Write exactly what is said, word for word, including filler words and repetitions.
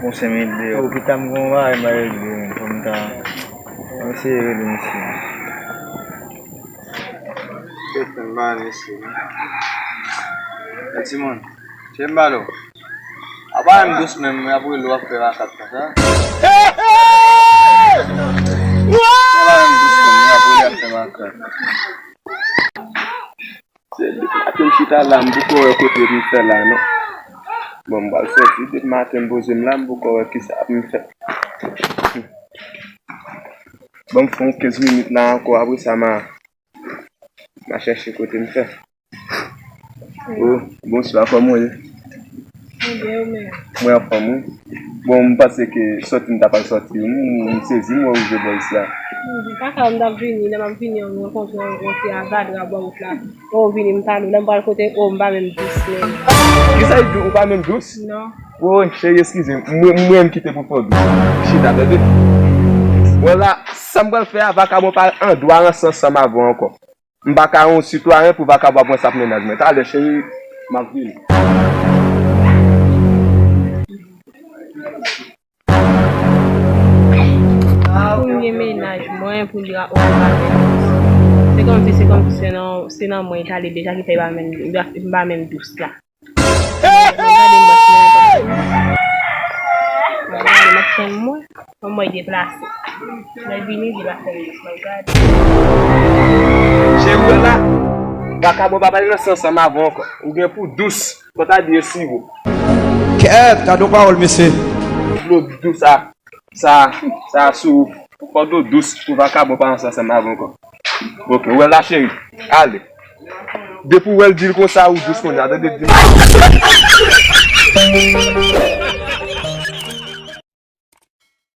Bon, senk minit deyò. Yo, pita m gen yon bagay m pral regle, men, fò m ta, fò m eseye rele misye. Kèt, men, m pa wè misye, non. Men, timoun, se m pale w. A pa menm dous menm, y ap rele w ap fè makak konsa. A pa menm dous menm, y ap rele ap fè makak. Se depi maten m chita la, m poko wè kote m fè la, non. Bon, m pral sòti, depi maten m poze m la, m poko wè kisa m fè. Ban m fè yon kenz minit la ankò, apre sa, m a, m a chèche kote m fè. Oh, bonswa, kòman w ye? Mwen byen, ou menm? Mwen anfòm, wi. Bon, m panse ke sòti m ta pral sòti, m, m sezi, m wè ou rive bò isi a. Hmm, pa ka, m t ap vini, lè m ap vini an, m rankontre yon, yon ti avadra bò wout la. Oh, vini, m pale w, lè m pral kote, oh, m pa menm dous, menm. Kisa w di, ou pa menm dous? Non. Oh, cheri, eskize m, mwen, mwen m kite pou fò dous. Chita, tande. Wè la, sa m pral fè a, vakabon pa an dwa ranse ansanm avè w ankò. M pa ka yon sitwayen pou vakabon ap ranse ak mennaj mwen. Talè, cheri, m ap vini. Pou m gen mennaj mwen, pou m di a, oh, m pa menm dous. Se kòmsi, se kòmsi se nan, se nan mwen li t ale deja ki fè li pa menm, li pa, li pa menm dous la. Gade mwen, gade m ap tann mwen. Kòman mwen deplase. Lè vini, li pa fè l, mwen gade. Cheri, wè la, vakabon pa pale nan sans ansanm avè w ankò. Ou gen pou dous, fò ta di e siwo. Kèt, gade yon pawòl, mesye. Dlo dous sa, sa, sa sou, fò dlo dous pou vakabon pa ranse ansanm avè w ankò. Ok, wè la, cheri. Ale. Depi w wè l di l konsa, ou dous kounye a, tande, di l.